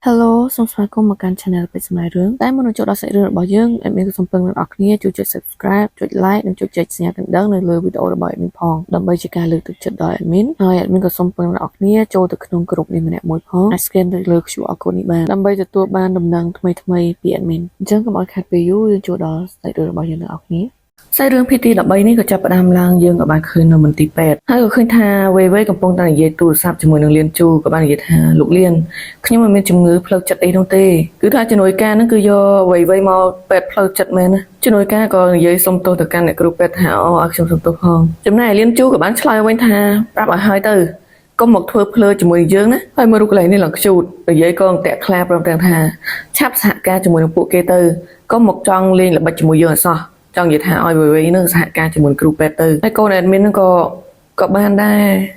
Hello សូមស្វាគមន៍មកកាន់ Channel ពេជ្រសម័យរឿងតែមុននឹងចូលដល់សាច់រឿងរបស់យើង admin ក៏សូមពឹងអ្នកនរគ្នាជួយចុច Subscribe ចុច Like និងចុចចែកសញ្ញាកណ្ដឹងនៅលើវីដេអូរបស់ admin ផងដើម្បីជាការលើកទឹកចិត្តដល់ admin ហើយ admin ក៏សូមពឹងអ្នកនរគ្នាចូលទៅក្នុងក្រុមនេះម្នាក់មួយផងអាច scan ទៅលើ QR code នេះបានដើម្បីទទួលបានដំណឹងថ្មីៗពី admin អញ្ចឹងកុំឲ្យខាតពេលយូរយើងចូលដល់សាច់រឿងរបស់យើងទាំងអស់គ្នាសាច់រឿងភាគទី13នេះក៏ចាប់ផ្ដើមឡើងយើងក៏បានឃើញនៅមន្ទីរពេទ្យហើយក៏ឃើញថាវេវេកំពុងតែនិយាយទូរស័ព្ទជាមួយនឹងលៀនជូក៏បាននិយាយថាលោកលៀនខ្ញុំមិនមានជំងឺផ្លូវចិត្តអីនោះទេគឺថាជំនួយការហ្នឹងគឺយកវេវេមកពេទ្យផ្លូវចិត្តមែនណាជំនួយការក៏និយាយសុំទោសទៅកាន់អ្នកគ្រូពេទ្យថាអូឲ្យខ្ញុំសុំទោសផងចំណែកលៀនជូក៏បានឆ្លើយវិញថាប្រាប់ឲ្យហើយទៅកុំមកធ្វើភ្លើជាមួយយើងណាហើយមើលរូបកន្លែងនេះឡើងខ្ជូតនិយាយក៏អន្ទាក់ខ្លាព្រមទាំងថាឆាប់សហការជាមួយនឹងពួកគេទៅកុំមកចង់លេងល្បិចជាមួយយើងឲ្យសោះចង់និយាយថាឲ្យវៃៗនឹងសហការជាមួយគ្រូពេទ្យទៅហើយកូន admin ហ្នឹងក៏ក៏បានដែ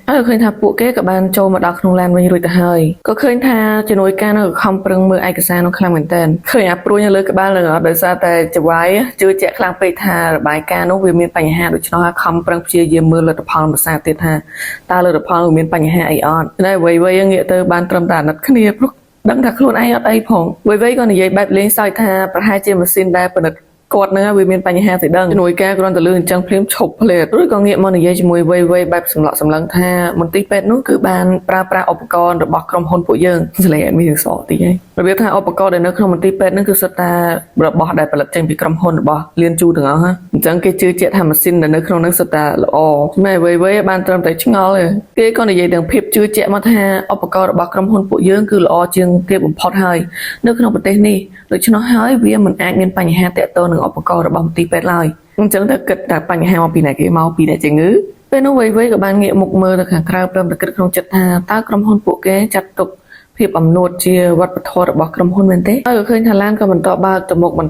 រហើយឃើញថាពួកគេក៏បានចូលមកដល់ក្នុងឡានវិញរួចទៅហើយក៏ឃើញថាជំនួយការនៅខំប្រឹងមើលឯកសារនោះខ្លាំងមែនទែនឃើញអាព្រួយនៅលើក្បាលនឹងអត់ដោយសារតែចវាយជឿជាក់ខ្លាំងពេកថារបាយការណ៍នោះវាមានបញ្ហាដូច្នោះហើយខំប្រឹងព្យាយាមមើលលទ្ធផលភាសាទៀតថាតើលទ្ធផលវាមានបញ្ហាអីអត់តែវៃៗងាកទៅបានត្រឹមតែអាណិតគ្នាព្រោះដឹងថាខ្លួនឯងអត់អីផងវៃៗក៏និយាយបែបលេងសើចថាប្រហែលជាម៉ាស៊ីនដែលផលិតគាត់នឹងវាមានបញ្ហាទៅដឹងជំនួយការគ្រាន់តែលឺអញ្ចឹងភ្លាមឈប់ភ្លែតរួចក៏ងាកមកនិយាយជាមួយវៃវៃបែបសម្លក់សម្លឹងថាមន្ទីរពេទ្យនោះគឺបានប្រើប្រាស់ឧបករណ៍របស់ក្រុមហ៊ុនពួកយើងសលេងអត់មានសក់តិចហើយរបៀបថាឧបករណ៍ដែលនៅក្នុងមន្ទីរពេទ្យនោះគឺសុទ្ធតែរបស់ដែលផលិតចេញពីក្រុមហ៊ុនរបស់លៀនជូទាំងអស់ហ៎អញ្ចឹងគេជឿជាក់ថាម៉ាស៊ីនដែលនៅក្នុងនោះសុទ្ធតែល្អចំណែកវៃវៃបានត្រឹមតែឆ្ងល់ទេគេក៏និយាយទាំងភាពជឿជាក់មកថាឧបករណ៍របស់ក្រុមហ៊ុនពួកយើងគឺល្អជាងគេបំផុតហើយនៅក្នុងប្រទេសនេះដូច្នោះហើយវាមិនអាចមានបញ្ហាតាក់ទងនឹងឧបករណ៍របស់មន្ទីរពេទ្យឡើយអញ្ចឹងតែគិតតែបញ្ហាមកពីណាគេមកពីអ្នកជំងឺពេលនោះវៃវៃក៏បានងាកមុខមើលទៅខាងក្រៅព្រមតែគិតក្នុងចិត្តថាតើក្រុមហ៊ុនពួកគេចាត់ទុកភាពអំនួតជាវប្បធម៌របស់ក្រុមហ៊ុនមែនទេហើយក៏ឃើញថាឡានក៏បន្តបើកទៅមុខបន្ត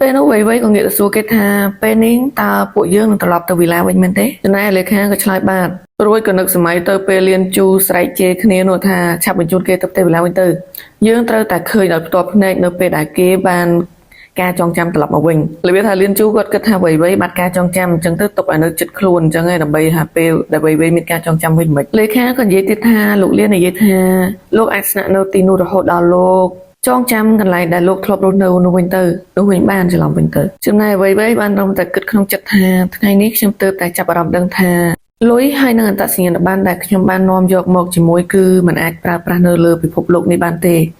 ពេលនោះវៃវៃក៏ងាកទៅសួរគេថាពេលនេះតើពួកយើងនឹងត្រឡប់ទៅវីឡាវិញមែនទេចំណែកលេខាក៏ឆ្លើយបាទរួចក៏នឹកសម័យទៅពេលលៀនជូស្រែកជេរគ្នានោះថាឆាប់បញ្ជូនគេទៅផ្ទះវីឡាវិញទៅយើងត្រូវតែឃើញដោយផ្ទាល់ភ្នែកនៅពេលដែលគេបានការចងចាំត្រឡប់មកវិញរបៀបថាលៀនជូគាត់គិតថាវៃវៃបាត់ការចងចាំអញ្ចឹងទៅទុកឲ្យនៅចិត្តខ្លួនអញ្ចឹងឯងដើម្បីថាពេលដែលវៃវៃមានការចងចាំវិញមិនលេខាក៏និយាយទៀតថាលោកលៀននិយាយថាលោកអាចស្នាក់នៅទីនោះរហូតដល់លោកចងចាំកន្លែងដែលលោកធ្លាប់រស់នៅនោះវិញទៅនោះវិញបានច្រឡំវិញទៅចំណែកអ្វីៗបានត្រឹមតែគិតក្នុងចិត្តថាថ្ងៃនេះខ្ញុំទើបតែចាប់អារម្មណ៍ដឹងថាលុយហើយនឹងអត្តសញ្ញាណប័ណ្ណដែលខ្ញុំបាននាំយកមកជាមួយគឺមិនអាចប្រើប្រាស់នៅលើពិភពលោកនេះបានទេ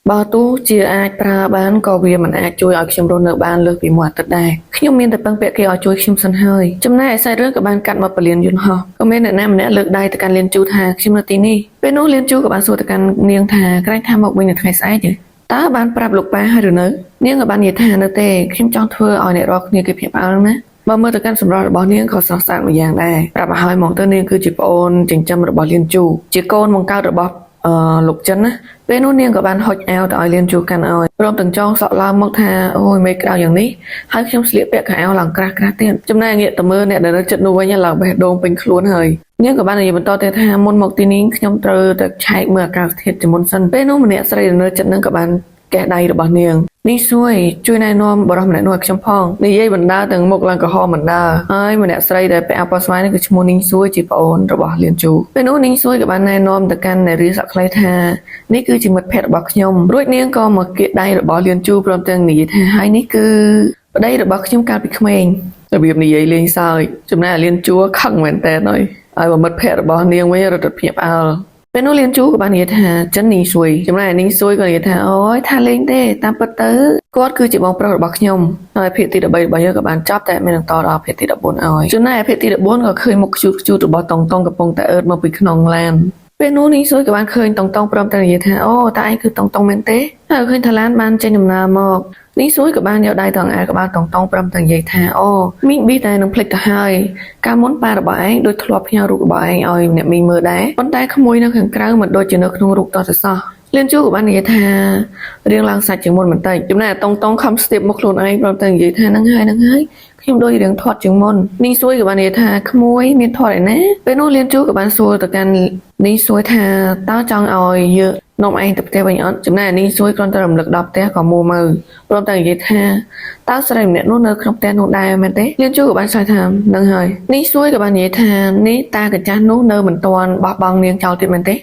បើទោះជាអាចប្រើបានក៏វាមិនអាចជួយឲ្យខ្ញុំរស់នៅបានលើសពីមួយអាទិត្យដែរខ្ញុំមានតែពឹងពាក់គេឲ្យជួយខ្ញុំសិនហើយចំណែកឯសាច់រឿងក៏បានកាត់មកពលានយន្តហោះក៏មានអ្នកណាម្នាក់លើកដៃទៅកាន់លៀនជូថាខ្ញុំនៅទីនេះពេលនោះលៀនជូក៏បានសួរទៅកាន់នាងថាក្រែងថាមកវិញនៅថ្ងៃស្អែកទេតើបានប្រាប់លោកប៉ាហើយឬនៅនាងក៏បាននិយាយថានៅទេខ្ញុំចង់ធ្វើឲ្យអ្នករាល់គ្នាគេភ្ញាក់ផ្អើលណាបើមើលទៅកាន់សម្រស់របស់នាងក៏ស្រស់ស្អាតម្យ៉ាងដែរប្រាប់ឲ្យហើយមកទៅនាងគឺជាប្អូនចិញ្ចឹមរបស់លៀនជូជាកូនបង្កើតរបស់អឺលោកចិនណាពេលនោះនាងក៏បានហុចអាវទៅឲ្យលៀនជូកាន់ឲ្យព្រមទាំងចងសក់ឡើងមកថាអូយមេក្តៅយ៉ាងនេះហើយខ្ញុំស្លៀកពាក់ខោអាវឡើងក្រាស់ក្រាស់ទៀតចំណែកងាកទៅមើលអ្នកដែលនៅចិត្តនោះវិញឡើងបេះដូងពេញខ្លួនហើយនាងក៏បាននិយាយបន្តទៀតថាមុនមកទីនេះខ្ញុំត្រូវតែឆែកមើលអាកាសធាតុជាមុនសិនពេលនោះម្នាក់ស្រីដែលនៅចិត្តនឹងក៏បានកេះដៃរបស់នាងនេះសួយជួយណែនាំបរិសម្នាក់នោះឲ្យខ្ញុំផងនិយាយបណ្ដាទាំងមុខឡើងក្រហមបណ្ដាហើយម្នាក់ស្រីដែលពាក់អាវពណ៌ស្វាយនេះគឺឈ្មោះនីងសួយជាប្អូនរបស់លៀនជូពេលនោះនីងសួយក៏បានណែនាំទៅកាន់នារីសក់ខ្លីថានេះគឺជាមិត្តភក្តិរបស់ខ្ញុំរួចនាងក៏មកគៀកដៃរបស់លៀនជូព្រមទាំងនិយាយថាហើយនេះគឺប្តីរបស់ខ្ញុំកាលពីក្មេងរបៀបនិយាយលេងសើចចំណែកលៀនជួខឹងមែនតើហើយឲ្យមិត្តភក្តិរបស់នាងវិញរត់ទៅភ្ញាក់ផ្អើលពេលនោះលៀនជូក៏បាននិយាយថាចិននីងស៊ួយចំណែកនីងស៊ួយក៏និយាយថាអូយថាលេងទេតាមពិតទៅគាត់គឺជាបងប្រុសរបស់ខ្ញុំហើយភាគទី13របស់យើងក៏បានចប់តែមាននឹងតដល់ភាគទី14ឲ្យចំណែកភាគទី14ក៏ឃើញមុខខ្ជូតខ្ជូតរបស់តុងតុងកំពុងតែអើតមកពីក្នុងឡានពេលនោះនីងស៊ួយក៏បានឃើញតុងតុងព្រមទាំងនិយាយថាអូតើឯងគឺតុងតុងមែនទេហើយឃើញថាឡានបានចេញដំណើរមកនីងស៊ួយក៏បានយកដៃតងអាក្បាលតុងតុងព្រមទាំងនិយាយថាអូមីងប៊ីតែនឹងភ្លេចទៅហើយកាលមុនប៉ារបស់ឯងដូចធ្លាប់ផ្ញើរូបរបស់ឯងឲ្យអ្នកមីងមើលដែរប៉ុន្តែក្មួយនៅខាងក្រៅមិនដូចជានៅក្នុងរូបតទៅសោះលៀនជូក៏បាននិយាយថារៀងឡើងសាច់ជាងមុនបន្តិចចំណែកតុងតុងខំស្ទាបមកខ្លួនឯងព្រមទាំងនិយាយថាហ្នឹងហើយហ្នឹងហើយខ្ញុំដូចរៀងធាត់ជាងមុននីងសួយក៏បាននិយាយថាក្មួយមានធាត់ឯណាពេលនោះលៀនជូក៏បានសួរទៅកាន់នីងសួយថាតើចង់ឲ្យយើងនាំឯងទៅផ្ទះវិញអត់ចំណែកនីងសួយគ្រាន់តែរំលឹកដល់ផ្ទះក៏មួមើព្រមទាំងនិយាយថាតើស្រីម្នាក់នោះនៅក្នុងផ្ទះនោះដែរមែនទេលៀនជូក៏បានឆ្លើយថានឹងហើយនីងសួយក៏បាននិយាយថានេះតាកញ្ចាស់នោះនៅមិនទាន់បោះបង់នាងចោលទៀតមែនទេ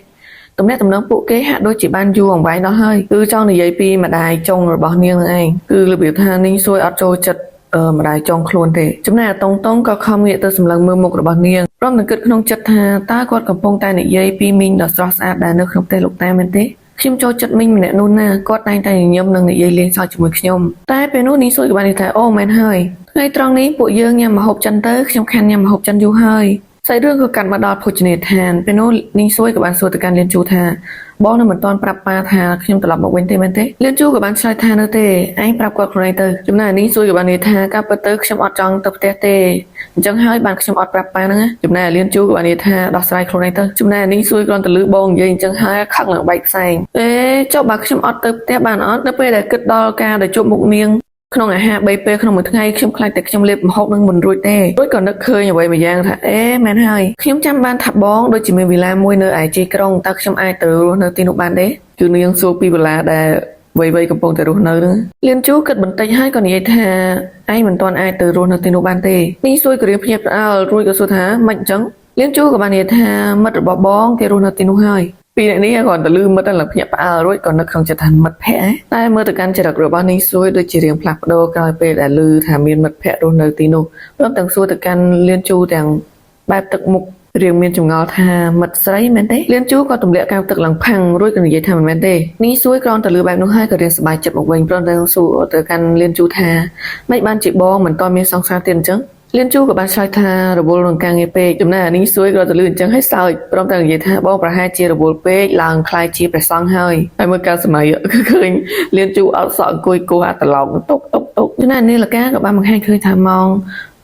ទំនាក់ទំនងពួកគេហាក់ដូចជាបានយូរអង្វែងដល់ហើយគឺចង់និយាយពីម្ដាយចុងរបស់នាងនឹងឯងគឺរបៀបថានាងសួយអត់ចូលចិត្តអឺម្ដាយចុងខ្លួនទេចំណែកអាតុងតុងក៏ខំងាកទៅសម្លឹងមើលមុខរបស់នាងព្រមនឹងគិតក្នុងចិត្តថាតើគាត់កំពុងតែនិយាយពីមីងដ៏ស្រស់ស្អាតដែលនៅក្នុងផ្ទះលោកតាមែនទេខ្ញុំចូលចិត្តមីងម្នាក់នោះណាគាត់តែងតែញញឹមនិងនិយាយលេងសើចជាមួយខ្ញុំតែពេលនោះនាងសួយក៏បាននិយាយថាអូមែនហើយថ្ងៃត្រង់នេះពួកយើងញ៉ាំម្ហូបចិនទៅខ្ញុំខានញ៉ាំម្ហូបចិនយូរហើយសាច់រឿងក៏កាត់មកដល់ភោជនីយដ្ឋានពេលនោះនាងសួយក៏បានសួរទៅកាន់លៀនជូថាបងនៅមិនទាន់ប្រាប់ប៉ាថាខ្ញុំត្រឡប់មកវិញទេមែនទេលៀនជូក៏បានឆ្លើយថានៅទេឯងប្រាប់គាត់ខ្លួនឯងទៅចំណែកនាងសួយក៏បាននិយាយថាការពិតទៅខ្ញុំអត់ចង់ទៅផ្ទះទេអញ្ចឹងហើយបានខ្ញុំអត់ប្រាប់ប៉ាហ្នឹងណាចំណែកលៀនជូក៏បាននិយាយថាដោះស្រាយខ្លួនឯងទៅចំណែកនាងសួយគ្រាន់តែលឺបងនិយាយអញ្ចឹងហើយខឹងឡើងបែកផ្សែងអេចុះបើខ្ញុំអត់ទៅផ្ទះបានអត់នៅពេលដែលគិតដល់ការដែលជួបមុខនាង ក្នុងអាហារ3ពេលក្នុងមួយថ្ងៃខ្ញុំខ្លាចតែខ្ញុំលេបម្ហូបនឹងមិនរួចទេរួចក៏នឹកឃើញអ្វីមួយយ៉ាងថាអេមែនហើយខ្ញុំចាំបានថាបងដូចជាមានវិឡាមួយនៅឯជ័យក្រុងតើខ្ញុំអាចទៅរស់នៅទីនោះបានទេគឺនាងសួរពីវិឡាដែលវ័យវ័យកំពុងតែរស់នៅហ្នឹងលៀនជូគិតបន្តិចហើយក៏និយាយថាឯងមិនទាន់អាចទៅរស់នៅទីនោះបានទេនេះសួយក៏រៀងភ្ញាក់ផ្អើលរួចក៏សួរថាម៉េចអញ្ចឹងលៀនជូក៏បាននិយាយថាមិត្តរបស់បងគេរស់នៅទីនោះហើយពីអ្នកនេះគ្រាន់តែលឺមិត្តឡើងភ្ញាក់ផ្អើលរួចក៏នឹកក្នុងចិត្តថាមិត្តភក្តិតែមើលទៅកាន់ចរិតរបស់នាងសួយដូចជារៀងផ្លាស់ប្ដូរក្រោយពេលដែលលឺថាមានមិត្តភក្តិរស់នៅទីនោះព្រមទាំងសួរទៅកាន់លៀនជូទាំងបែបទឹកមុខរៀងមានចម្ងល់ថាមិត្តស្រីមែនទេលៀនជូក៏ទម្លាក់កែវទឹកឡើងផាំងរួចក៏និយាយថាមិនមែនទេនាងសួយគ្រាន់តែលឺបែបនោះហើយក៏រៀងសប្បាយចិត្តមកវិញព្រមទាំងសួរទៅកាន់លៀនជូថាម៉េចបានជាបងមិនតមានសង្សារទៀតអញ្ចឹងលៀនជូក៏បានឆ្លើយថារវល់នឹងការងារពេកចំណែកអានេះសួយក៏ទៅលឺអញ្ចឹងហើយសើចព្រមទាំងនិយាយថាបងប្រហែលជារវល់ពេកឡើងខ្លាយជាព្រះសង្ឃហើយហើយមើលកាលសម័យគឺឃើញលៀនជូអត់សក់អង្គុយគោះអាត្រឡោកតុកតុកតុកចំណែកនាឡិកាក៏បានបង្ហាញឃើញថាម៉ោង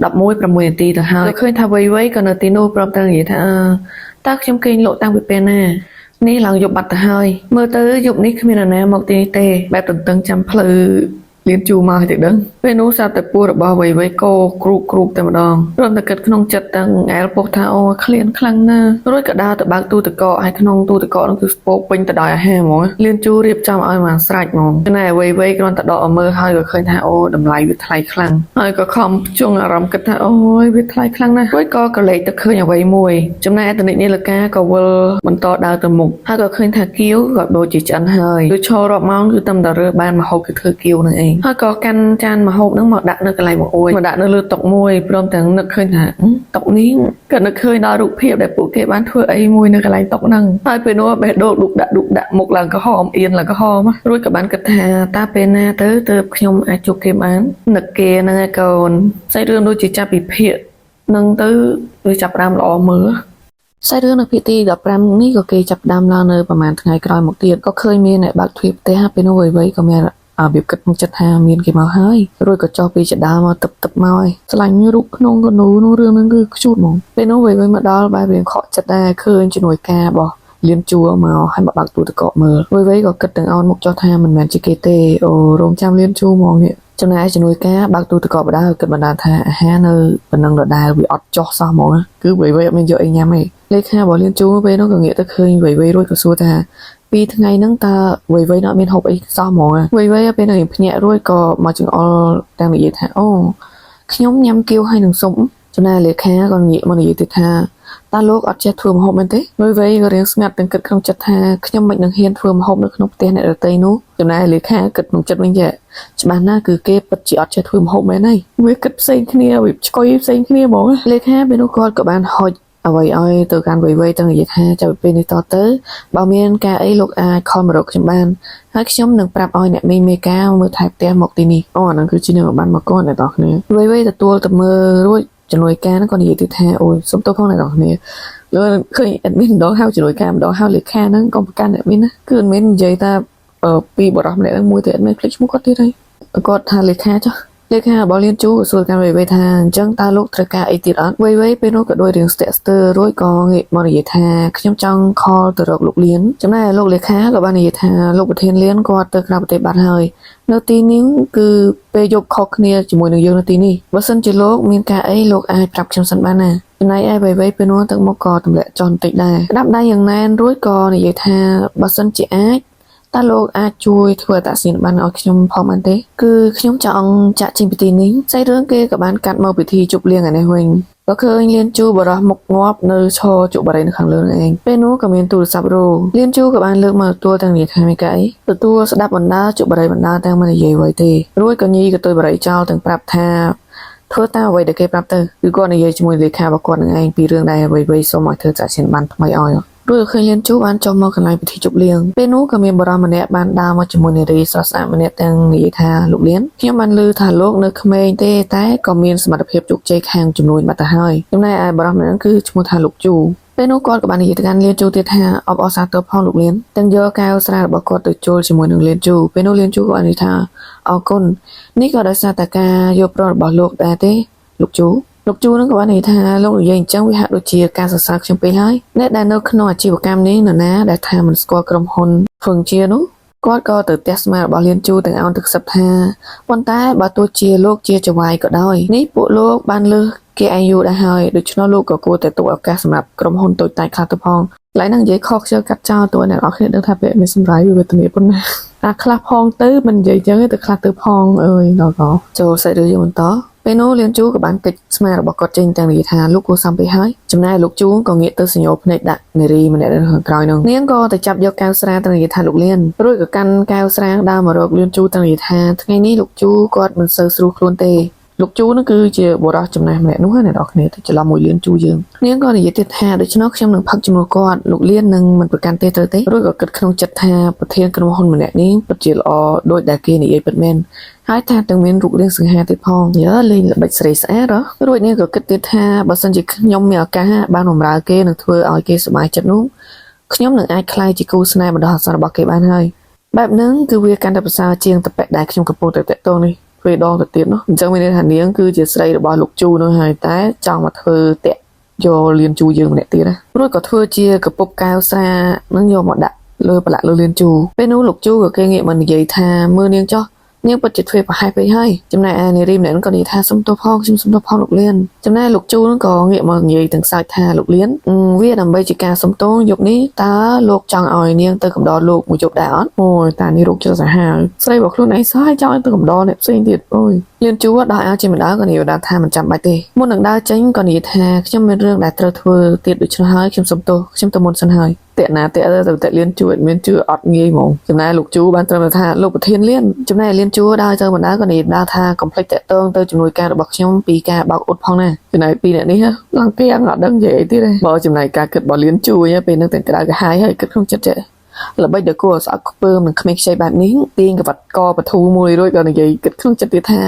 11 6នាទីទៅហើយឃើញថាវ័យវ័យក៏នៅទីនោះព្រមទាំងនិយាយថាអឺតើខ្ញុំគេងលក់តាំងពីពេលណានេះឡើងយប់បាត់ទៅហើយមើលទៅយប់នេះគ្មាននរណាមកទីនេះទេបែបទន្ទឹងចាំផ្លូវលៀនជូមកឲ្យតែដឹងពេលនោះស្រាប់តែពោះរបស់វ័យវ័យកោគ្រូកគ្រូកតែម្ដងព្រមតែគិតក្នុងចិត្តទាំងអែលពោះថាអូឃ្លានខ្លាំងណាស់រួចក៏ដើរទៅបើកទូទឹកកកហើយក្នុងទូទឹកកកនោះគឺស្ពោកពេញទៅដោយអាហារហ្មងលៀនជូរៀបចំឲ្យមកស្រេចហ្មងចំណែកវ័យវ័យគ្រាន់តែដកឲ្យមើលហើយក៏ឃើញថាអូតម្លៃវាថ្លៃខ្លាំងហើយក៏ខំជងអារម្មណ៍គិតថាអូយវាថ្លៃខ្លាំងណាស់រួចក៏កលេចទៅឃើញអ្វីមួយចំណែកអតនិកនាឡិកាក៏វិលបន្តដើរទៅមុខហើយក៏ឃើញថាគៀវក៏ដូចជាឆ្អិនហើយគឺឈររាប់ម៉ោងគឺតែរើសបានម្ហូបគឺធ្វើគៀវនឹងឯងហើយក៏កាន់ចានម្ហូបនឹងមកដាក់នៅកន្លែងបង្អួចមកដាក់នៅលើតុមួយព្រមទាំងនឹកឃើញថាតុនេះក៏នឹកឃើញដល់រូបភាពដែលពួកគេបានធ្វើអីមួយនៅកន្លែងតុហ្នឹងហើយពេលនោះបេះដូងឌុកដាក់ឌុកដាក់មុខឡើងក្រហមអៀនឡើងក្រហមរួចក៏បានគិតថាតើពេលណាទៅទើបខ្ញុំអាចជួបគេបាននឹកគេហ្នឹងឯងកូនសាច់រឿងដូចជាចាប់ពីភាកនឹងទៅវាចាប់ផ្ដើមល្អមើលសាច់រឿងនៅភាគទី15នេះក៏គេចាប់ផ្ដើមឡើងនៅប្រហែលថ្ងៃក្រោយមកទៀតក៏ឃើញមានអ្នកបើកទ្វារផ្ទះពេលនោះវ័យៗក៏មានរបៀបគិតក្នុងចិត្តថាមានគេមកហើយរួចក៏ចុះពីចដាលមកទឹកទឹកមកហើយស្លាញ់រូបក្នុងកនូនោះរឿងហ្នឹងគឺខ្ជូតហ្មងពេលនោះវ័យៗមកដល់បែបរៀងខកចិត្តដែរឃើញជំនួយការរបស់លៀនជួមកហើយមកបើកទូទឹកកកមើលវ័យៗក៏គិតទាំងអោនមុខចុះថាមិនមែនជាគេទេអូរងចាំលៀនជួហ្មងនេះចំណែកជំនួយការបើកទូទឹកកកបដាគិតបណ្ដាថាអាហារនៅប៉ុណ្ណឹងដដែលវាអត់ចុះសោះហ្មងគឺវ័យៗអត់មានយកអីញ៉ាំទេលេខារបស់លៀនជួពេលនោះក៏ងាកទៅឃើញវ័យៗរួចក៏សួរថាពីថ្ងៃហ្នឹងតើវ័យវ័យអត់មានហូបអីសោះហ្មងវ័យវ័យពេលហ្នឹងភ្ញាក់រួចក៏មកចង្អុលទាំងនិយាយថាអូខ្ញុំញ៉ាំគៀវហើយនឹងស៊ុបចំណែកលេខាក៏ងាកមកនិយាយទៅថាតើលោកអត់ចេះធ្វើម្ហូបមែនទេវ័យវ័យក៏រៀងស្ងាត់ទាំងគិតក្នុងចិត្តថាខ្ញុំមិននឹងហ៊ានធ្វើម្ហូបនៅក្នុងផ្ទះអ្នកដទៃនោះចំណែកលេខាគិតក្នុងចិត្តវិញចេះច្បាស់ណាស់គឺគេពិតជាអត់ចេះធ្វើម្ហូបមែនហើយវាគិតផ្សេងគ្នាវាឆ្កុយផ្សេងគ្នាហ្មងលេខាពេលនោះគាត់ក៏បានហុចអ្វីឲ្យទៅកាន់វ័យវ័យទាំងនិយាយថាចាប់ពីពេលនេះតទៅបើមានការអីលោកអាច call មករកខ្ញុំបានហើយខ្ញុំនឹងប្រាប់ឲ្យអ្នកមីមេការមើលថែផ្ទះមកទីនេះអូអាហ្នឹងគឺជានឹងបានមកគាត់អ្នកនរគ្នាវ័យវ័យទទួលទៅមើលរួចជំនួយការហ្នឹងក៏និយាយទៅថាអូយសុំទោសផងអ្នកនរគ្នាលើឃើញ admin ម្ដងហៅជំនួយការម្ដងហៅលេខាហ្នឹងកុំប្រកាន់ admin ណាគឺ admin និយាយថាពីបរិសម្នាក់ហ្នឹងមួយទៅ admin ភ្លេចឈ្មោះគាត់ទៀតហើយគាត់ថាលេខាចុះលេខារបស់លៀនជូក៏សួរកាន់វៃវៃថាអញ្ចឹងតើលោកត្រូវការអីទៀតអត់វៃវៃពេលនោះក៏ដូចរៀងស្ទាក់ស្ទើររួចក៏ងាកមកនិយាយថាខ្ញុំចង់ call ទៅរកលោកលៀនចំណែកលោកលេខាក៏បាននិយាយថាលោកប្រធានលៀនគាត់ទៅក្រៅប្រទេសបាត់ហើយនៅទីនេះគឺពេលយប់ខុសគ្នាជាមួយនឹងយើងនៅទីនេះបើសិនជាលោកមានការអីលោកអាចប្រាប់ខ្ញុំសិនបានណាចំណែកឯវៃវៃពេលនោះទឹកមុខក៏ទម្លាក់ចុះបន្តិចដែរក្តាប់ដៃយ៉ាងណែនរួចក៏និយាយថាបើសិនជាអាចតើលោកអាចជួយធ្វើអត្តសញ្ញាណប័ណ្ណឲ្យខ្ញុំផងបានទេគឺខ្ញុំចង់ចាក់ចេញពីទីនេះសាច់រឿងគេក៏បានកាត់មកពិធីជប់លៀងឯនេះវិញ ក៏ឃើញលៀនជូបរោះមុខងាប់នៅឈរជក់បារីនៅខាងលើនឹងឯងពេលនោះក៏មានទូរស័ព្ទរោលៀនជូក៏បានលើកមកទទួលទាំងនិយាយថាមីកៃទទួលស្ដាប់បណ្ដាជក់បារីបណ្ដាទាំងមិននិយាយអ្វីទេរួចក៏ញីក៏ទុយបារីចោលទាំងប្រាប់ថាធ្វើតាមអ្វីដែលគេប្រាប់ទៅគឺគាត់និយាយជាមួយលេខារបស់គាត់នឹងឯងពីរឿងដែលអ្វីៗសូមឲ្យធ្វើចាក់ឈានបានថ្មីឲ្យរួចក៏ឃើញលៀនជូបានចុះមកកន្លែងពិធីជប់លៀងពេលនោះក៏មានបុរសម្នាក់បានដើរមកជាមួយនារីស្រស់ស្អាតម្នាក់ទាំងនិយាយថាលោកលៀនខ្ញុំបានឮថាលោកនៅក្មេងទេតែក៏មានសមត្ថភាពជោគជ័យខាងជំនួញបាត់ទៅហើយចំណែកឯបុរសម្នាក់នោះគឺឈ្មោះថាលោកជូពេលនោះគាត់ក៏បាននិយាយទៅកាន់លៀនជូទៀតថាអបអរសាទរផងលោកលៀនទាំងយកកែវស្រារបស់គាត់ទៅចូលជាមួយនឹងលៀនជូពេលនោះលៀនជូក៏បាននិយាយថាអរគុណនេះក៏ដោយសារតែការយល់ព្រមរបស់លោកដែរទេលោកជូលោកជូនឹងក៏បាននិយាយថាលោកនិយាយអញ្ចឹងវាហាក់ដូចជាការសរសើរខ្ញុំពេកហើយអ្នកដែលនៅក្នុងអាជីវកម្មនេះនរណាដែលថាមិនស្គាល់ក្រុមហ៊ុនហ្វឹងជានោះគាត់ក៏ទៅផ្ទះស្មារបស់លៀនជូទាំងអោនទឹកខ្សឹបថាប៉ុន្តែបើទោះជាលោកជាចៅហ្វាយក៏ដោយនេះពួកលោកបានលើសគេឯងយូរដែរហើយដូច្នោះលោកក៏គួរតែទុកឱកាសសម្រាប់ក្រុមហ៊ុនតូចតាចខ្លះទៅផងកន្លែងហ្នឹងនិយាយខុសខ្ជិលកាត់ចោលតួអ្នកនរគ្នាដឹងថាពេលមានសម្រាយវាវេទនាប៉ុណ្ណាអាខ្លះផងទៅមិននិយាយចឹងទេទៅខ្លះទៅផងអើយដល់ក៏ចូលសាច់រឿងយើងបន្តពេលនោះលៀនជូក៏បានកិច្ចស្មារបស់គាត់ចេញទាំងនិយាយថាលោកគួរសំពេកហើយចំណែកលោកជូក៏ងាកទៅសញ្ញោភ្នែកដាក់នារីម្នាក់នៅខាងក្រោយនោះនាងក៏ទៅចាប់យកកែវស្រាទាំងនិយាយថាលោកលៀនរួចក៏កាន់កែវស្រាដើរមករកលៀនជូទាំងនិយាយថាថ្ងៃនេះលោកជូគាត់មិនសូវស្រួលខ្លួនទេលោកជូនោះគឺជាបុរសចំណាស់ម្នាក់នោះណាអ្នកនរគ្នាទៅច្រឡំមួយលៀនជូយើងនាងក៏និយាយទៀតថាដូច្នោះខ្ញុំនឹងផឹកជំនួសគាត់លោកលៀននឹងមិនប្រកាន់ទេត្រូវទេរួចក៏គិតក្នុងចិត្តថាប្រធានក្រុមហ៊ុនម្នាក់នេះពិតជាល្អដូចដែលគេនិយាយពិតមែនហើយថាទាំងមានរូបរាងសង្ហាទៀតផងយើលេងល្បិចស្រីស្អាតហ៎រួចនាងក៏គិតទៀតថាបើសិនជាខ្ញុំមានឱកាសបានបម្រើគេនឹងធ្វើឲ្យគេសប្បាយចិត្តនោះខ្ញុំនឹងអាចក្លាយជាគូស្នេហ៍បណ្ដោះអាសន្នរបស់គេបានហើយបែបហ្នឹងគឺវាកាន់តែប្រសើរជាងតប៉ែដែលខ្ញុំកំពុងតែតាក់ទងនេះទ្វេដងទៅទៀតនោះអញ្ចឹងមានន័យថានាងគឺជាស្រីរបស់លោកជូនោះហើយតែចង់មកធ្វើតាក់យកលៀនជូយើងម្នាក់ទៀតណារួចក៏ធ្វើជាកពប់កែវស្រានឹងយកមកដាក់លើប្រឡាក់លើលៀនជូពេលនោះលោកជូក៏គេងាកមកនិយាយថាមើលនាងចោះនាងពិតជាធ្វើប្រហែសពេកហើយចំណែកឯនារីម្នាក់នោះក៏និយាយថាសុំទោសផងខ្ញុំសុំទោសផងលោកលៀនចំណែកលោកជូនោះក៏ងាកមកនិយាយទាំងសើចថាលោកលៀនវាដើម្បីជាការសុំទោសយប់នេះតើលោកចង់ឲ្យនាងទៅកំដរលោកមួយយប់ដែរអត់អូយតានេះរោគចិត្តសាហាវស្រីរបស់ខ្លួនឯងសោះឲ្យចង់ឲ្យទៅកំដរអ្នកផ្សេងទៀតអូយលៀនជូដល់ឲ្យជាម្ដងក៏និយាយថាមិនចាំបាច់ទេមុននឹងដើរចេញក៏និយាយថាខ្ញុំមានរឿងដែលត្រូវធ្វើទៀតដូច្នោះហើយខ្ញុំសុំទោសខ្ញុំទៅមុនសិនហើយតាក់ណាតាក់ទៅតាក់លៀនជួអត់មានជឿអត់ងាយហ្មងចំណែកលោកជូបានត្រឹមតែថាលោកប្រធានលៀនចំណែកលៀនជួដើរទៅបណ្ដើក៏និយាយដើរថាកុំភ្លេចតាក់ទងទៅជំនួយការរបស់ខ្ញុំពីការបោកអ៊ុតផងណាចំណែកពីរអ្នកនេះឡើងទៀងអត់ដឹងនិយាយអីទៀតទេបើចំណែកការគិតរបស់លៀនជួពេលនឹងទាំងក្តៅក្រហាយហើយគិតក្នុងចិត្តចេះល្បិចដែលគួរឲ្យស្អប់ខ្ពើមនឹងក្មេងខ្ចីបែបនេះទាញក្បាត់កបធូមួយរួចក៏និយាយគិតក្នុងចិត្តទៀតថា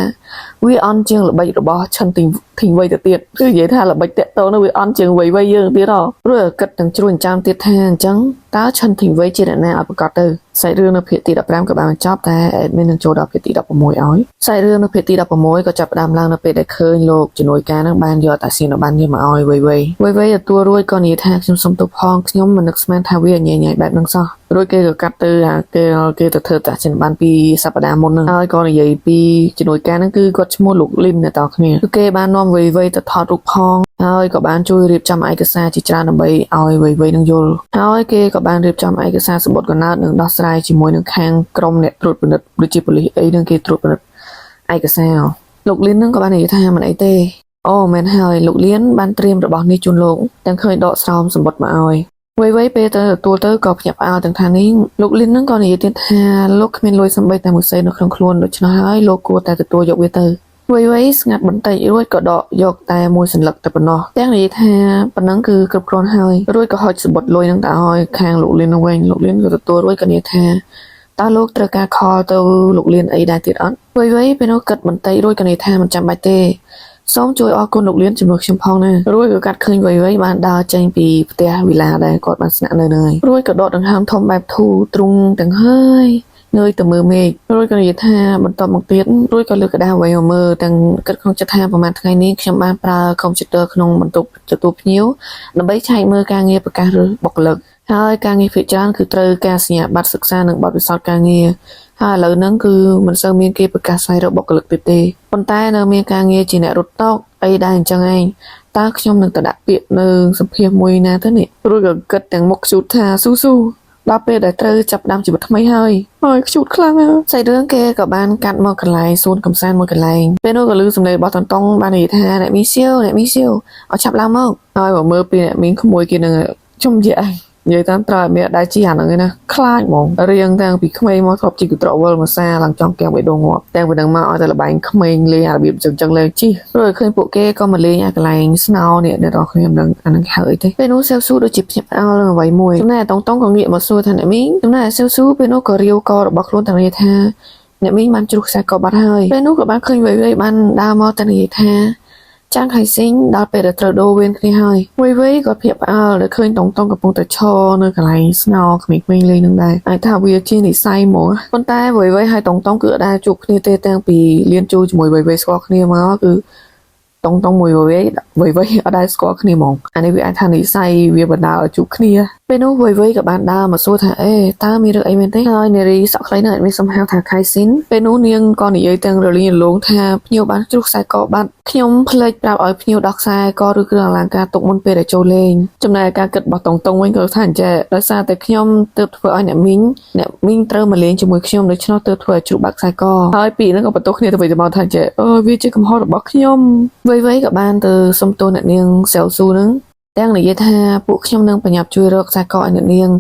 វាអន់ជាងល្បិចរបស់ឈិនធីងធីងវៃទៅទៀតគឺនិយាយថាល្បិចតាក់តងនោះវាអន់ជាងវៃវៃយើងទៀតហ៎រួចគិតទាំងជ្រួញចាំទៀតថាអញ្ចឹងតើឈិនធីងវៃជាអ្នកណាឲ្យប្រកាសទៅសាច់រឿងនៅភាគទី15ក៏បានបញ្ចប់តែ admin នឹងចូលដល់ភាគទី16ឲ្យសាច់រឿងនៅភាគទី16ក៏ចាប់ផ្ដើមឡើងនៅពេលដែលឃើញលោកជំនួយការនឹងបានយកតាសៀនបានយកមកឲ្យវៃវៃវៃវៃទទួលរួចក៏និយាយថាខ្ញុំសុំទោសផងខ្ញុំមិននឹកស្មានថាវាញ៉ៃញ៉ៃបែបនឹងសោះរួចគេក៏កាត់ទៅអាគេគេទៅធ្វើតាសៀនបានពីសប្តាហ៍មុនហ្នឹងហើយក៏និយាយពីជំនួយការហ្នឹងគឺគាត់ឈ្មោះលោកលីនអ្នកតគ្នាគឺគេបាននាំវៃវៃទៅថតរូបផងហើយក៏បានជួយរៀបចំឯកសារជាច្រើនដើម្បីឲ្យវៃវៃនឹងយល់ហើយគេក៏បានរៀបចំឯកសារសម្បត្តិកំណើតនិងដោះស្រាយជាមួយនឹងខាងក្រុមអ្នកត្រួតពិនិត្យដូចជាប៉ូលីសអីនឹងគេត្រួតពិនិត្យឯកសារលោកលៀននឹងក៏បាននិយាយថាមិនអីទេអូមែនហើយលោកលៀនបានត្រៀមរបស់នេះជូនលោកទាំងឃើញដកស្រោមសម្បត្តិមកឲ្យវៃវៃពេលទៅទទួលទៅក៏ភ្ញាក់ផ្អើលទាំងថានេះលោកលៀននឹងក៏និយាយទៀតថាលោកគ្មានលុយសំបីតែមួយសេននៅក្នុងខ្លួនដូច្នោះហើយលោកគួរតែទទួលយកវាទៅវៃវៃស្ងាត់បន្តិចរួចក៏ដកយកតែមួយសន្លឹកតែប៉ុណ្ណោះទាំងនិយាយថាប៉ុណ្ណឹងគឺគ្រប់គ្រាន់ហើយរួចក៏ហុចសម្បត្តិលុយនឹងទៅឲ្យខាងលោកលៀននឹងវិញលោកលៀនក៏ទទួលរួចក៏និយាយថាតើលោកត្រូវការ call ទៅលោកលៀនអីដែរទៀតអត់វៃវៃពេលនោះគិតបន្តិចរួចក៏និយាយថាមិនចាំបាច់ទេសូមជួយអរគុណលោកលៀនជំនួសខ្ញុំផងណារួចក៏កាត់ឃើញវៃវៃបានដើរចេញពីផ្ទះវិឡាដែលគាត់បានស្នាក់នៅនឹងហើយរួចក៏ដកដង្ហើមធំបែបធូរទ្រុងទាំងហើយងើយទៅមើលមេឃរួចក៏និយាយថាបន្តមកទៀតរួចក៏លើកក្តារអ្វីមកមើលទាំងគិតក្នុងចិត្តថាប្រហែលថ្ងៃនេះខ្ញុំបានប្រើកុំព្យូទ័រក្នុងបន្ទប់ទទួលភ្ញៀវដើម្បីឆែកមើលការងារប្រកាសរើសបុគ្គលិកហើយការងារភាគច្រើនគឺត្រូវការសញ្ញាបត្រសិក្សានិងបទពិសោធន៍ការងារហើយឥឡូវហ្នឹងគឺមិនសូវមានគេប្រកាសស្វែងរកបុគ្គលិកទៀតទេប៉ុន្តែនៅមានការងារជាអ្នករត់តុអីដែរអញ្ចឹងឯងតើខ្ញុំនឹងទៅដាក់ពាក្យនៅសម្ភាសមួយណាទៅនេះរួចក៏គិតទាំងមុខជូតថាស៊ូស៊ូ ដល់ពេលដែលត្រូវចាប់ផ្ដើមជីវិតថ្មីហើយហើយខ្ជូតខ្លាំងណាស់សាច់រឿងគេក៏បានកាត់មកកន្លែងសួនកំសាន្តមួយកន្លែងពេលនោះក៏ឮសំឡេងរបស់តនតុងបាននិយាយថាអ្នកមីសៀវអ្នកមីសៀវឲ្យឆាប់ឡើងមកហើយមកមើលពីអ្នកមីងក្មួយគេនឹងជុំយៈនិយាយតាមត្រង់មានដែរជីអាហ្នឹងឯណាខ្លាចហ្មងរៀងតាំងពីក្មេងមកធ្លាប់ជីកត្រកវិលមួយសាឡើងចង់កៀងបេះដូងងាប់តែពីហ្នឹងមកឲ្យតែលបែងក្មេងលេងអារបៀបចឹងចឹងលេងជីព្រោះឃើញពួកគេក៏មកលេងអាកន្លែងស្នោនេះអ្នកនរគ្នាមិនដឹងអាហ្នឹងគេហៅអីទេពេលនោះសៀវស៊ូដូចជាភ្ញាក់ផ្អើលនឹងអ្វីមួយចំណែកតុងតុងក៏ងាកមកសួរថាអ្នកមីងចំណែកសៀវស៊ូពេលនោះក៏រាវករបស់ខ្លួនទាំងនិយាយថាអ្នកមីងបានជ្រុះខ្សែកបាត់ហើយពេលនោះក៏បានឃើញវៃវៃបានដើរមកតែនិយាយថា ចាងខៃស៊ីងដល់ពេលដែលត្រូវដូរវេនគ្នាហើយវៃវៃក៏ភ្ញាក់ផ្អើលដែលឃើញតុងតុងកំពុងតែឈរនៅកន្លែងស្នោក្មេងៗលេងនឹងដែរអាចថាវាជានិស័យហ្មងប៉ុន្តែវៃវៃហើយតុងតុងគឺអត់ដែលជួបគ្នាទេតាំងពីលៀនជួជាមួយវៃវៃស្គាល់គ្នាមកគឺតុងតុងមួយវៃវៃវៃវៃអត់ដែលស្គាល់គ្នាហ្មងអានេះវាអាចថានិស័យវាបណ្ដាលឲ្យជួបគ្នាពេលនោះវៃវៃក៏បានដើរមកសួរថាអេតើមានរឿងអីមែនទេហើយនារីសក់ខ្លីនឹងអត់មានសំហៅថាខៃស៊ីនពេលនោះនាងក៏និយាយទាំងរលីងរលោងថាភ្ញៀវបានជ្រុះខ្សែកបាត់ខ្ញុំភ្លេចប្រាប់ឲ្យភ្ញៀវដោះខ្សែកឬគ្រឿងអលង្ការទុកមុនពេលដែលចូលលេងចំណែកការគិតរបស់តុងតុងវិញក៏ថាអញ្ចេះដោយសារតែខ្ញុំទើបធ្វើឲ្យអ្នកមីងអ្នកមីងត្រូវមកលេងជាមួយខ្ញុំដូច្នោះទើបធ្វើឲ្យជ្រុះបាក់ខ្សែកហើយពីរហ្នឹងក៏បន្ទោសគ្នាទៅវិញទៅមកថាអញ្ចេះអឺវាជាកំហុសរបស់ខ្ញុំវៃវៃក៏បានទៅសុំទោសអ្នកនាងសែវស៊ូហ្នឹងទាំងនិយាយថាពួកខ្ញុំនឹងប្រញាប់ជួយរកខ្សែកឲ្យអ្នកនាង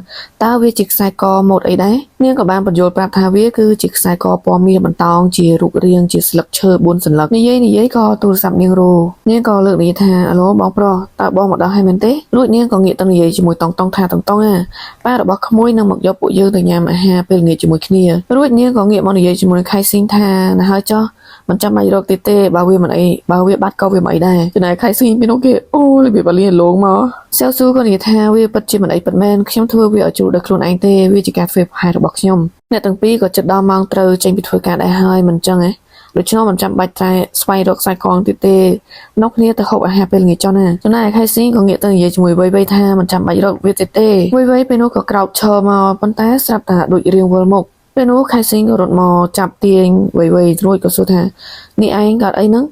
តើវាជាខ្សែកម៉ូដអីដែរនាងក៏បានបញ្យល់ប្រាប់ថាវាគឺជាខ្សែកពណ៌មាសបន្តោងជារូបរាងជាស្លឹកឈើ4សន្លឹកនិយាយនិយាយក៏ទូរស័ព្ទនាងរោនាងក៏លើកនិយាយថាអាឡូបងប្រុសតើបងមកដល់ហើយមែនទេរួចនាងក៏ងាកទៅនិយាយជាមួយតុងតុងថាតុងតុងអាប៉ារបស់ក្មួយនឹងមកយកពួកយើងទៅញ៉ាំអាហារពេលល្ងាចជាមួយគ្នារួចនាងក៏ងាកមកនិយាយជាមួយនឹងខៃស៊ីងថាណាហើយចុះមិនចាំបាច់រកទៀតទេបើវាមិនអីបើវាបាត់ក៏វាមិនអីដែរចំណែកខៃស៊ីងពីនោះគេអូរបៀបបាលីលងមកសែវស៊ូក៏និយាយថាវាពិតជាមិនអីពិតមែនខ្ញុំធ្វើវាឲ្យជ្រុះដោយខ្លួនឯងទេវាជាការធ្វើប្រហែសរបស់ខ្ញុំអ្នកទាំងពីរក៏ជិតដល់ម៉ោងត្រូវចេញពីធ្វើការដែរហើយមិនចឹងហ៎ដូច្នោះមិនចាំបាច់តែស្វែងរកខ្សែកងទៀតទេនោះគ្នាទៅហូបអាហារពេលល្ងាចចុះណាចំណែកខៃស៊ីងក៏ងាកទៅនិយាយជាមួយវៃវៃថាមិនចាំបាច់រកវាទៀតទេវៃវៃពេលនោះក៏ក្រោកឈរមកប៉ុន្តែស្រាប់តែដូចរៀងវិលមុខពេលនោះខៃស៊ីងក៏រត់មកចាប់ទាញវៃវៃរួចក៏សួរថានេះឯងកើតអីហ្នឹង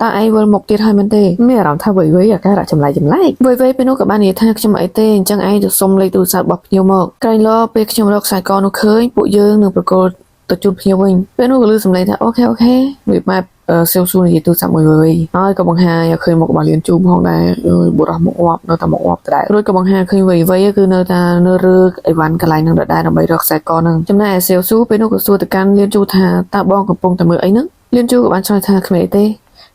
តើឯងវិលមុខទៀតហើយមែនទេមានអារម្មណ៍ថាវៃវៃអាការៈចម្លែកចម្លែកវៃវៃពេលនោះក៏បាននិយាយថាខ្ញុំអីទេអញ្ចឹងឯងទៅសុំលេខទូរស័ព្ទរបស់ភ្ញៀវមកក្រែងលោពេលខ្ញុំរកខ្សែកនោះឃើញពួកយើងនឹងប្រគល់ទៅជូនភ្ញៀវវិញពេលនោះក៏ឮសំឡេងថា okay okay វាបែបសៀវស៊ូនិយាយទូរស័ព្ទមួយវិញហើយក៏បង្ហាញឲ្យឃើញមុខរបស់លៀនជូមផងដែរអើយបុរសមុខងាប់នៅតែមុខងាប់ដដែលរួចក៏បង្ហាញឃើញវៃវៃគឺនៅតែនៅរើអីវ៉ាន់កន្លែងហ្នឹងដដែលដើម្បីរកខ្សែកហ្នឹងចំណែកឯសៀវស៊ូពេលនោះក៏សួរទៅកាន់លៀនជូថាតើបងកំពុងតែមើលអីហ្នឹងលៀនជូក៏បានឆ្លើយថាគ្មានអីទេ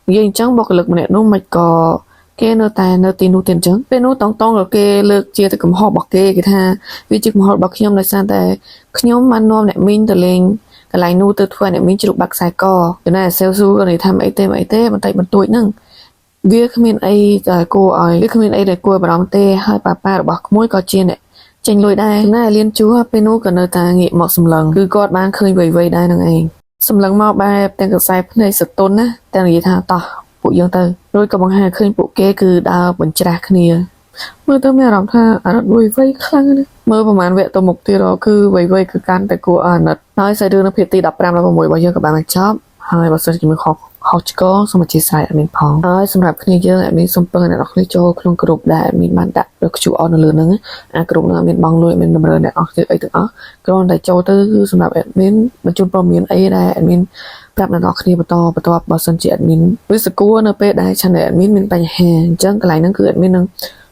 និយាយអញ្ចឹងបុគ្គលិកម្នាក់នោះមិនក៏គេនៅតែនៅទីនោះទៀតអញ្ចឹងពេលនោះតងតងក៏គេលើកជាទៅកំហុសរបស់គេគេថាវាជាកំហុសរបស់ខ្ញុំដោយសារតែខ្ញុំបាននាំអ្នកមីងទៅលេងកន្លែងនោះទៅធ្វើឲ្យអ្នកមីងជ្រុះបាក់ខ្សែកចំណែកសេវស៊ូក៏និយាយថាមិនអីទេមិនអីទេបន្តិចបន្តួចហ្នឹងវាគ្មានអីដែលគួរឲ្យវាគ្មានអីដែលគួរឲ្យបារម្ភទេហើយប៉ាប៉ារបស់ក្មួយក៏ជាអ្នកចេញលុយដែរចំណែកលៀនជួពេលនោះក៏នៅតែងាកមកសម្លឹងគឺគាត់បានឃើញវៃវៃដែរនឹងឯងសម្លឹងមកបែបទាំងកសែភ្នែកសតុនណាទាំងនិយាយថាតោះពួកយើងទៅរួចក៏បង្ហាញឃើញពួកគេគឺដើរបញ្ច្រាស់គ្នាមើលទៅមានអារម្មណ៍ថាអាណិតវៃវៃខ្លាំងណាស់មើលប្រហែលវគ្គទៅមុខទៀតគឺវៃវៃគឺកាន់តែគួរឲ្យអាណិតហើយសាច់រឿងនៅភាគទី15 16របស់យើងក៏បានបញ្ចប់ហើយបើសិនជាមានខុសខុសឆ្គងសូមអធ្យាស្រ័យ admin ផងហើយសម្រាប់គ្នាយើង admin សូមពឹងអ្នកនរគ្នាចូលក្នុងក្រុមដែល admin បានដាក់ QR នៅលើហ្នឹងអាក្រុមហ្នឹង admin បង់លុយ admin តម្រូវអ្នកនរគ្នាអីទាំងអស់គ្រាន់តែចូលទៅគឺសម្រាប់ admin បញ្ជូនព័ត៌មានអីដែល admin ប្រាប់អ្នកនរគ្នាបន្តបន្ទាប់បើសិនជា admin វាសគួរនៅពេលដែល channel admin មានបញ្ហាអញ្ចឹងកន្លែងហ្នឹងគឺ admin នឹង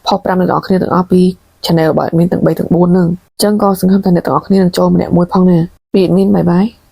ផុសប្រាប់អ្នកនរគ្នាទាំងអស់ពី channel របស់ admin ទាំង3ទាំង4ហ្នឹងអញ្ចឹងក៏សង្ឃឹមថាអ្នកទាំងអស់គ្នានឹងចូលម្នាក់មួយផងណាពី admin bye bye.